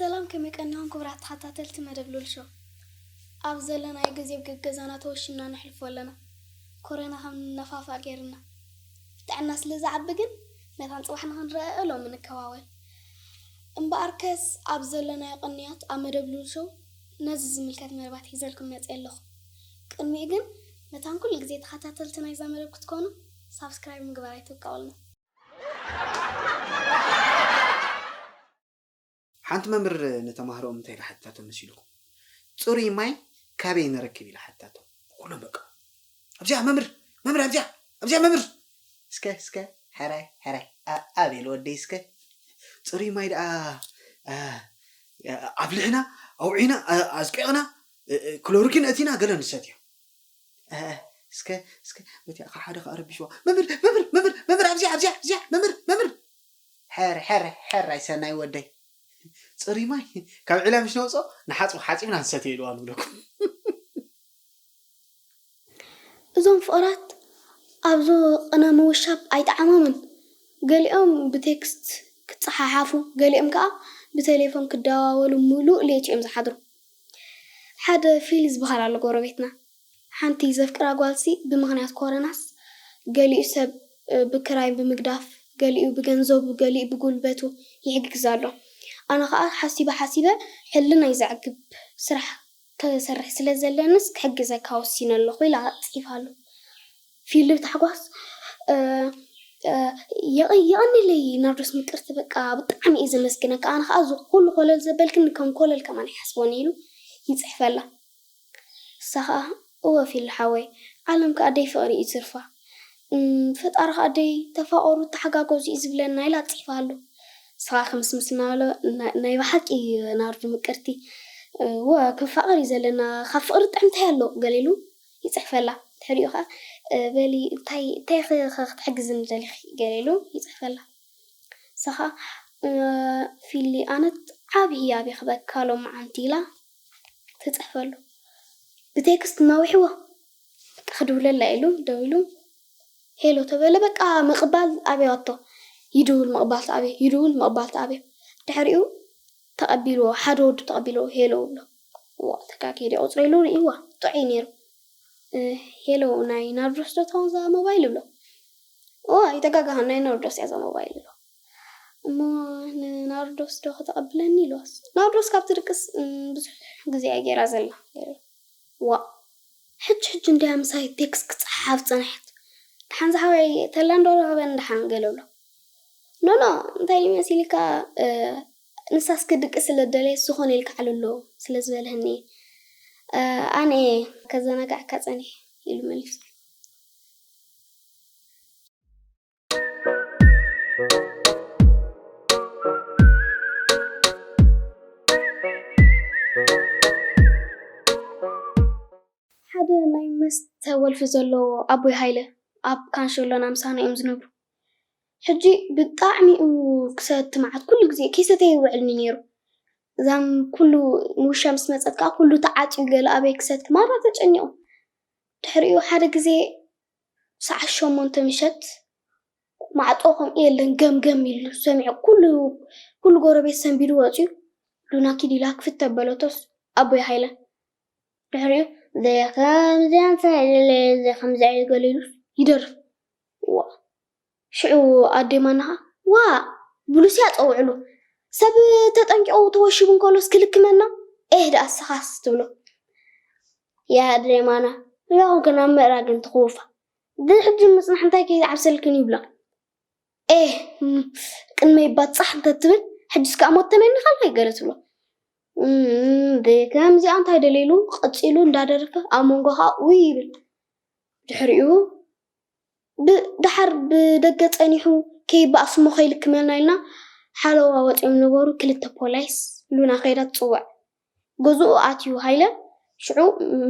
ሰላም፣ ከመይ ቀኒኹም ክቡራት ተኸታተልቲ መደብ ሉል ሾው? ኣብ ዘለናዮ ግዜ ኣብ ገገዛና ተወሺብና ነሕልፎ ኣለና። ኮሮና ከም ንነፋፋቕ ገይርና። ጥዕና ስለ ዝዓቢ ግን መታን ጽባሕ ንኽንረአ ሎሚ ንከዋወል። እምበኣርከስ ኣብ ዘለናዮ ቅንያት ኣብ መደብ ሉል ሾው ነዚ ዝምልከት መደባት ሒዘልኩም መጺአ ኣለኹ። ቅድሚኡ ግን መታን ኩሉ ግዜ ተኸታተልቲ ናይዛ መደብ ክትኮኑ ሳብስክራይብ ምግባር ኣይትውቀቑልና። ሓንቲ መምህር ንተማሃሮኦም እንታይ ኢላ ሓቲታቶም መሲልኩም? ጽሩይ ማይ ካበይ ንረክብ ኢላ ሓቲታቶም። ኩሎም በቃ ኣብዚኣ መምህር፣ መምህር ኣብዚኣ፣ ኣብዚኣ መምህር። እስከ እስከ ሕራይ ሕራይ ኣ- ኣቤል ወደይ እስከ ጽሩይ ማይ ደኣ ኣ- ኣፍሊሕና ኣውዒና ኣ- ኣዝቂቕና እ- እ- ክሎሪኪን እቲና ገለ ንሰትዮ። እ- እስከ እስከ በቲ ሓደ ከኣ ረቢሽዋ መምህር መምህር መምህር መምህር ኣብዚኣ ኣብዚኣ ኣብዚኣ መምህር መምህር ሕር ሕር ሕር ኣይሰናይ ወደይ ጽሩይ ማይ ካብ ዕላ ምሽ ነውፅኦ ንሓፅቡ ሓፂብና ንሰትዮ ኢልዋ ንብለኩም። እዞም ፍቕራት ኣብዚ ቅነ ምውሻብ ኣይጠዓሞምን። ገሊኦም ብቴክስት ክጸሓሓፉ፣ ገሊኦም ከኣ ብቴሌፎን ክደዋወሉ ምሉእ ለይቲ እዮም ዝሓድሩ። ሓደ ፊል ዝበሃል ኣሎ ጎረቤትና። ሓንቲ ዘፍቅራ ጓልሲ ብምኽንያት ኮረናስ ገሊኡ ሰብ ብክራይ ብምግዳፍ፣ ገሊኡ ብገንዘቡ፣ ገሊኡ ብጉልበቱ ይሕግዝ ኣሎ። ኣነ ከኣ ሓሲበ ሓሲበ ሕልናይ ዘዕግብ ስራሕ ክሰርሕ ስለ ዘለንስ ክሕግዘካ ወሲነ ኣለኹ ኢላ ጽሒፋሉ። ፊልም ታሕጓስ የቐንለይ ናርዶስ ምቅርቲ በቃ ብጣዕሚ እየ ዘመስግነካ ኣነ ከዓ እዚ ኩሉ ኮለል ዘበልክኒ ከም ኮለል ከማን ይሓስቦን ኢሉ ይፅሕፈላ። እሳ ከዓ እወ ፊል ሓወይ ዓለም ከዓ ደይ ፍቅሪ እዩ ትርፋ ፈጣሪ ከዓ ደይ ተፋቀሩ ተሓጋገዙ እዩ ዝብለና ኢላ ፅሒፋሉ። ንስኻ ክምስምስ እናበለ ናይ ብሓቂ ናርዱ ምቅርቲ እወ ክንፋቀር እዩ ዘለና ካብ ፍቅሪ ጥዕምታይ ኣሎ ገለ ኢሉ ይፅሕፈላ። ድሕሪኡ ከዓ በሊ እንታይ እንታይ ክትሕግዝኒ ደሊኺ ገለ ኢሉ ይፅሕፈላ። ንሳ ከዓ ፊሊ ኣነት ዓብዪ ህያብ የኽበካ ሎማዓንቲ ኢላ ትፅሕፈሉ። ብቴክስት እናዊሕዎ በቃ ክድውለላ ኢሉ ደዊሉ ሄሎ ተበለ በቃ ምቕባል ኣብያቶ ይድውል ምቕባል ተኣብዮ ይድውል ምቕባል ተኣብዮ ድሕሪኡ ተቐቢልዎ ሓደ ወዱ ተቐቢልዎ ሄሎ ብሎ ዋ ተካኪ ዲ ቁፅሪ ኢሉ ርእይዋ ጥዑይ ነይሩ ሄሎ ናይ ናርዶስ ዶ ትኸውን እዛ ሞባይል ብሎ ዋ ይተጋጋሃ ናይ ናርዶስ እያ እዛ ሞባይል ብሎ እሞ ንናርዶስ ዶ ከተቐብለኒ ኢልዋስ ናርዶስ ካብ ትድቅስ ብዙሕ ግዜ እያ ገይራ ዘላ ዋ ሕጂ ሕጂ እንድያ ምሳይ ቴክስት ክፀሓሓፍ ፀንሐት ደሓን ዝሓወይ ተላ እንዶ ረኸበን ደሓን ገለ ብሎ ኖኖ እንታይ እዩ መሲልካ ንሳስ ክድቅስ ስለ ደለየት ዝኾነ ኢልካ ዓልሎ ስለ ዝበልህኒ ኣነ ከዘናጋዕካ ፀኒሕ ኢሉ መሊሱ ሓደ ናይ መስተ ወልፊ ዘለዎ ኣቦይ ሃይለ ኣብ ካንሸሎና ምሳና እዮም ዝነብሩ። ሕጂ ብጣዕሚ እዩ ክሰቲ መዓት ኩሉ ግዜ ከይሰተየ ይውዕልኒ ነይሩ። እዛም ኩሉ ምውሻ ምስ መፀት ከዓ ኩሉ ተዓፅዩ ገለ ኣበይ ክሰቲ ማራ ተጨኒቑ። ድሕሪኡ ሓደ ግዜ ሰዓት ሸሞንተ ምሸት ማዕፆ ከምኡ የለን ገምገም ኢሉ ሰሚዑ ኩሉ ኩሉ ጎረቤት ሰንቢዱ ወፂኡ ሉና ኪድ ኢላ ክፍት ተበለቶስ ኣቦይ ሃይለ ድሕሪኡ ዘይከምዚኣ እንታይ ደለየ ዘይከምዚኣ እዩ ገለ ኢሉስ ይደርፍ ዋ ሽዑ ኣዴ ማና ከዓ ዋእ ብሉስ እያ ፀውዕሉ ሰብ ተጠንቂቑ ተወሺቡ እንከሎስ ክልክመና ኤህ ደኣ እስኻስ ትብሎ ያእ ኣደይ ማና እዛ ኮንክን ኣብ ምእራግን ትኽውፋ ግን ሕጂ ምፅናሕ እንታይ ከይዓብሰልክን ይብላ ኤህ ቅድመይ ባፃሕ እንተትብል ሕጅስ ከዓ ሞት ተመኒኻላ ይገለ ትብሎ እም፣ ብከምዚኣ እንታይ ደልዩ ኢሉ ቀጺሉ እንዳደረፈ ኣብ መንጎ ከዓ ውይ ይብል ድሕሪኡ ብ- ደሓር ብደገ ጸኒሑ ከይበኣስ እሞ ከይልክመልና ኢልና ሓለዋ ወጺኦም ነበሩ ክልተ ፖላይስ ሉና ከይዳ ትጽውዕ ገዝኡ ኣትዩ ሃይለ ሽዑ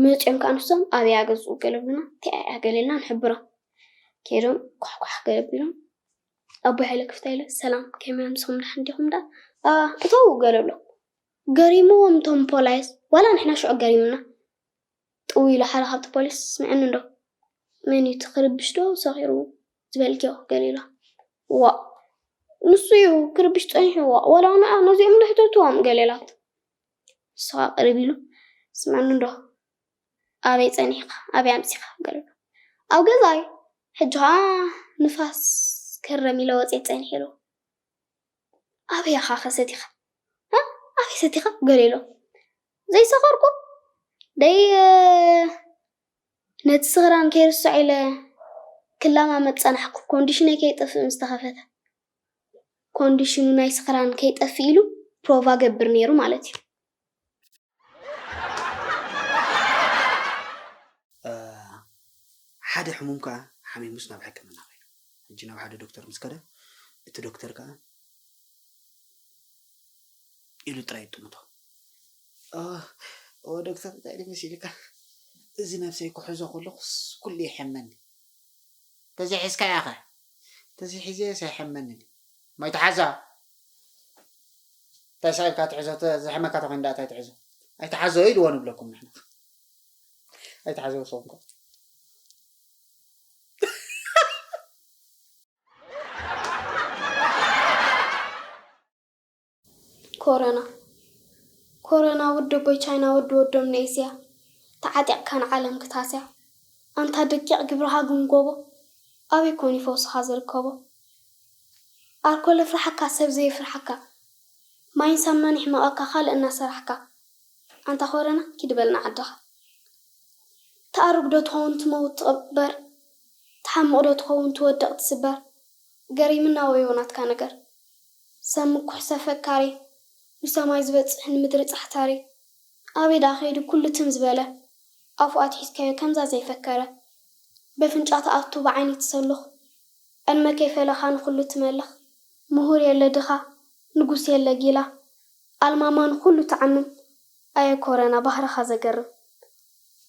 መጺኦም ከዓ ንሶም ኣበያ ገዝኡ ገለ ብሉና እንታይ ኣያ ገለ ኢልና ንሕብሮም ከይዶም ኳሕኳሕ ገለ ቢሎም ኣቦይ ሃይለ ክፍታ ኢለ ሰላም ከመይ ኣምስኹም ደሓን ዲኹም ደኣ እተው ገለ ብሎም ገሪምዎም እቶም ፖላይስ ዋላ ንሕና ሽዑ ገሪምና ጥው ኢሉ ሓደ ካብቲ ፖሊስ ስምዐኒ እንዶ መን እዩ እቲ ክርብሽ ዶ ሰኺሩ ዝበልክዮ ገለ ኢሎ ዋእ ንሱ እዩ ክርብሽ ጸኒሕዎ። ዋላ ንዓ ነዚኦም ንሕተትዎም ገለ ኢላቶ። ንሱ ኸኣ ቅርብ ኢሉ፣ ስምዓኒ እንዶ፣ ኣበይ ጸኒሕካ? ኣበይ ኣምጺኻ? ገለ ኢሉ። ኣብ ገዛይ። ሕጂ ኸኣ ንፋስ ከረም ኢለ ወጺኤ ጸኒሐ ኢሉ። ኣበይ ኢኻ ኸ ሰቲኻ? እ? ኣበይ ሰቲኻ? ገለ ኢሉ። ዘይሰኸርኩ? ደይ፣ እ፣ ነቲ ስኽራን ከይርስዖ ኢለ ክለማመድ ጸናሕኩ፣ ኮንዲሽነይ ከይጠፍእ ምስ ተኸፈተ። ኮንዲሽኑ ናይ ስኽራን ከይጠፍእ ኢሉ ፕሮቫ ገብር ነይሩ ማለት እዩ። እ፣ ሓደ ሕሙም ከኣ ሓሚሙስ ናብ ሕክምና ከይዱ። ሕጂ ናብ ሓደ ዶክተር ምስ ከደ፣ እቲ ዶክተር ከኣ ኢሉ ጥራይ ይጥምቶ። ኦ፣ ኦ ዶክተር፣ እንታይ ኢሉ መሲልካ? እዚ ነብሰይ ክሕዞ ከለኹስ ኩሉ ይሕመኒ። ተዘይሒዝካያ ኸ? ተዘይሒዘ ኣይሕመንን። ማይ ተሓዛ። እንታይ ሳኢልካ ትሕዞ? ተ-፣ ዘሕመካ ተኾይኑ ደኣ እንታይ ትሕዞ? ኣይትሓዞ ኢልዎ ንብለኩም ንሕና። ኣይትሓዞ ንስኹም ከ። ኮረና። ኮረና ወዲ ኣቦይ ቻይና ወዲ ወዶም ንኤስያ። ተዓጢቕካ ንዓለም ክታስያ። ኣንታ ደቂቕ ግብርኻ ግምጎቦ። ኣበይ ኮን እዩ ፈውስኻ ዝርከቦ? ኣልኮል የፍርሓካ ሰብ ዘየፍርሓካ። ማይን ሳሙናን ይሕመቐካ ካልእ እናሰራሕካ። ኣንታ ኮረና ኪድ በል ንዓድኻ። ትኣርግ ዶ ትኸውን ትመውት ትቕበር? ትሓምቕ ዶ ትኸውን ትወድቕ ትስበር? ገሪምና ወዮ ናትካ ነገር። ሰብ ምኩሕ ሰብ ፈካሪ፣ ንሰማይ ዝበጽሕ ንምድሪ ጻሕታሪ። ኣበይ ደኣ ከይዱ ኩሉ ትም ዝበለ? ኣፉ ኣትሒዝካዮ ከምዛ ዘይፈከረ። በፍንጫ ትኣቱ ብዓይኒ ትሰሉኽ። ዕድመ ከይፈለኻ ንኹሉ ትመልኽ። ምሁር የለ ድኻ፣ ንጉስ የለ ጊላ። ኣልማማ ንኹሉ ትዓምም። ኣየ ኮረና ባህርኻ ዘገርም።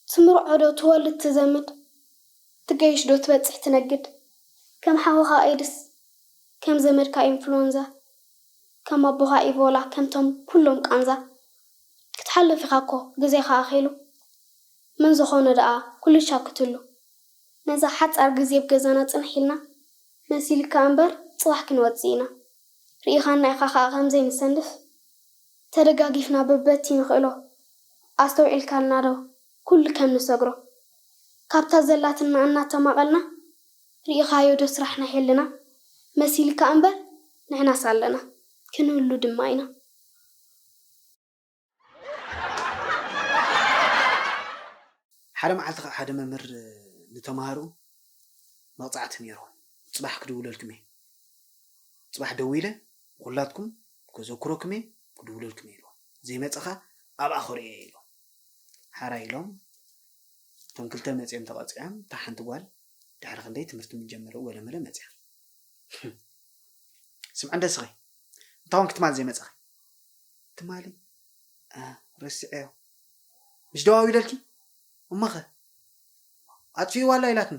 ትምርዖ ዶ ትወልድ ትዘምድ? ትገይሽ ዶ ትበጽሕ ትነግድ? ከም ሓውኻ ኤድስ፣ ከም ዘመድካ ኢንፍሉወንዛ፣ ከም ኣቦኻ ኢቦላ፣ ከምቶም ኩሎም ቃንዛ። ክትሓልፍ ኢኻ እኮ ግዜኻ ኣኺሉ። መን ዝኾነ ደኣ ኩሉ ሻክትሉ። ነዛ ሓጻር ግዜ ኣብ ገዛና ጽንሕ ኢልና፣ መሲልካ እምበር ጽባሕ ክንወጽእ ኢና። ርኢኻና ኢኻ ኸኣ ከም ዘይንሰንፍ። ተደጋጊፍና በበቲ ንኽእሎ። ኣስተውዒልካልና ዶ ኩሉ ከም ንሰግሮ? ካብታ ዘላትና እናተማቐልና፣ ርኢኻዮ ዶ ስራሕና ሄልና? መሲልካ እምበር ንሕናስ ኣለና፣ ክንህሉ ድማ ኢና። ሓደ መዓልቲ ኸዓ ሓደ መምህር ንተምሃርኡ መቕጻዕቲ ነይርዎ። ጽባሕ ክድውለልኩም እየ። ጽባሕ ደዊለ ንኹላትኩም ከዘክረኩም እየ፣ ክድውለልኩም እየ ኢልዎ። ዘይመጸ ኸዓ ኣብኣ ክሪኦ እየ ኢልዎ። ሓራይ ኢሎም እቶም ክልተ መጺኦም ተቐጺዖም፣ እታ ሓንቲ ጓል ድሕሪ ክንደይ ትምህርቲ ምጀመረ ወለመለ መጺኣ። ስምዒ እንደ ስኺ፣ እንታይ ኮንኪ ትማሊ ዘይመጸኺ? ትማሊ? እ፣ ረሲዐዮ። ምሽ ደዋዊለልኪ? እሞኸ? ኣጥፊእዋ ኣላ ኢላትኒ።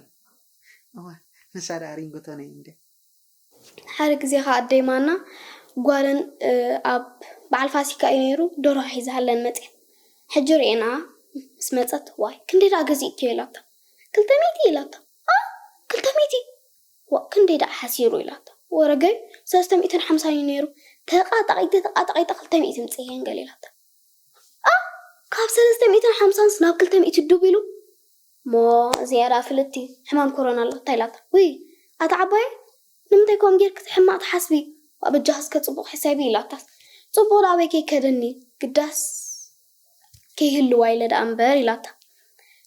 እወ፣ ንሳ ደኣ ሪንጎቶነይ እንድያ። ሓደ ግዜ ኸኣ ኣደይ ማና ጓለን፣ እ፣ ኣብ በዓል ፋሲካ እዩ ነይሩ፣ ደርሆ ሒዛለን መጽያ። ሕጂ ርኤና ምስ መጸት፣ "ዋይ፣ ክንደይ ደኣ ገዚእክዮ?" ኢላታ። "ክልተ ሚእቲ" ኢላታ። "ኣ፣ ክልተ ሚእቲ? ዋ፣ ክንደይ ደኣ ሓሲሩ?" ኢላታ። "ወረገይ፣ ሰለስተ ሚእትን ሓምሳን እዩ ነይሩ። ተቓጣቒጠ፣ ተቓጣቒጠ ክልተ ሚእቲ ምጽኤን ገለ" ኢላታ። ኣ፣ ካብ ሰለስተ ሚእትን ሓምሳንስ ናብ ክልተ ሚእቲ ዱብ ኢሉ? እሞ እዚኣ ደኣ ፍልጥቲ ሕማም ኮሮና ኣላ፣ እንታይ ኢላታ? ውይ፣ ኣታ ዓባየ፣ ንምንታይ ከምኡ ጌርኪ ሕማቕ ትሓስቢ? ዋ፣ በጃኺ እስከ ጽቡቕ ሕሰቢ ኢላታስ። ጽቡቕ ደኣ ኣበይ ከይከደኒ፣ ግዳስ ከይህልዋ ኢለ ደኣ እምበር ኢላታ።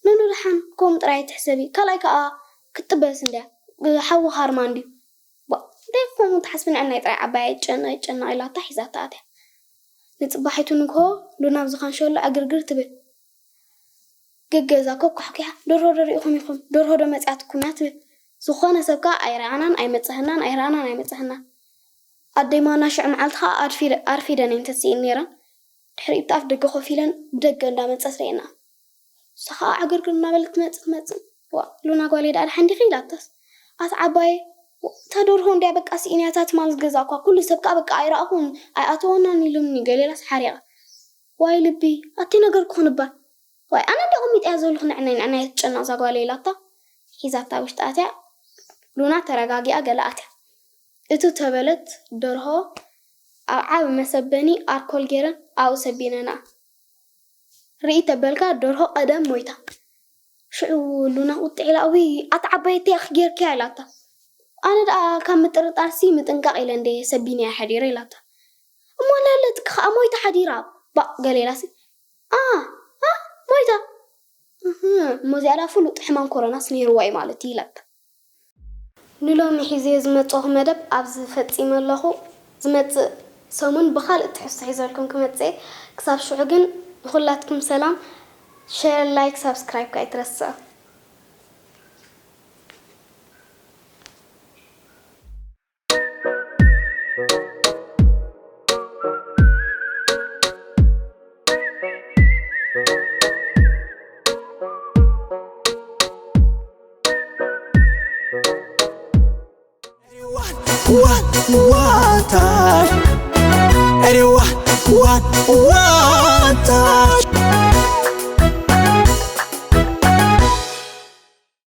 ኖኖ ደሓን፣ ከምኡ ጥራይ ኣይትሕሰቢ፣ ካልኣይ ከኣ ክትጥበስ እንድያ፣ ሓዊ ሃርማ እንድዩ። ዋ፣ እንታይ ከምኡ ትሓስቢ፣ ንዕናይ ጥራይ ዓባየ ኣይጨነቕ፣ ኣይጨነቕ ኢላታ ሒዛታ ኣትያ። ንጽባሒቱ ንግሆ ሉና ኣብ ዝኻን ሸሎ ዕግርግር ትብል። ገገዛ ኮኳሕኲሓ፣ "ደርሆ ዶ ርኢኹም ኢኹም? ደርሆ ዶ መጺኣትኩም እያ?" ትብል። ዝኾነ ሰብ ከኣ፣ "ኣይረኣናን ኣይመጻህናን፣ ኣይረኣናን ኣይመጻህናን። ኣደይ ማና ሽዑ መዓልቲ ከኣ ኣርፊደ-፣ ኣርፊደን እየን ተሲእን ነይረን። ድሕሪኡ ብቲ ኣፍ ደገ ኮፍ ኢለን ብደገ እንዳመጸት ርእየንኣ። ንሳ ከኣ ዕግርግር እናበለት ትመጽእ ትመጽእ። ዋ፣ ሉና ጓለይ ደኣ ደሓን ዲኺ?" ኢላታስ። ኣታ ዓባየ፣ እታ ደርሆ እንድያ በቃ ስኢነያ፣ እታ ትማል ዝገዛእኳ። ኩሉ ሰብ ከኣ በቃ ኣይረኣኹን፣ ኣይኣተወናን ኢሉኒ፣ ገለ ኢላስ ሓሪቓ። ዋይ ልቢ፣ ኣቲ ነገርኩ ክንባል። ዋይ ኣነ እንድየ ኣቐሚጠያ ዘለኹ፣ ንዕናይ ንዕናይ ትጨነቕ እዛ ጓለይ ኢላታ። ሒዛታ ውሽጢ ኣትያ፣ ሉና ተረጋጊኣ ገለ ኣትያ። እቱ ተበለት ደርሆ ኣብ ዓብ መሰበኒ ኣርኮል ገይረን ኣብኡ ሰቢነና። ርኢ ተበልካ ደርሆ ቀደም ሞይታ። ሽዑ ሉና ቁጥዕ ኢላ፣ "እውይ፣ ኣታ ዓባየተይ ኣኽ ጌርክያ?" ኢላታ። ኣነ ደኣ ካብ ምጥርጣርሲ ምጥንቃቕ ኢለ እንደ ሰቢንያ ሓዲረ ኢላታ። "እሞ ለለትኪ ኸኣ ሞይታ ሓዲራ?" ባእ ገለ ኢላሲ፣ "ኣ፣ ኣ፣ ሞይታ? እህ፣ እሞ እዚኣ ደኣ ፍሉጥ ሕማም ኮሮናስ ነይርዋ እዩ ማለት እዩ" ኢላታ። ንሎሚ ሒዘዮ ዝመጸኹ መደብ ኣብዚ ፈጺመ ኣለኹ። ዝመጽእ ሰሙን ብኻልእ ትሕዝቶ ሒዘልኩም ክመጽእ እየ። ክሳብ ሽዑ ግን ንኹላትኩም ሰላም። ሸር፣ ላይክ፣ ሳብስክራይብ ከኣ ኣይትረስዑ። One, one, one time. Everyone, one, one.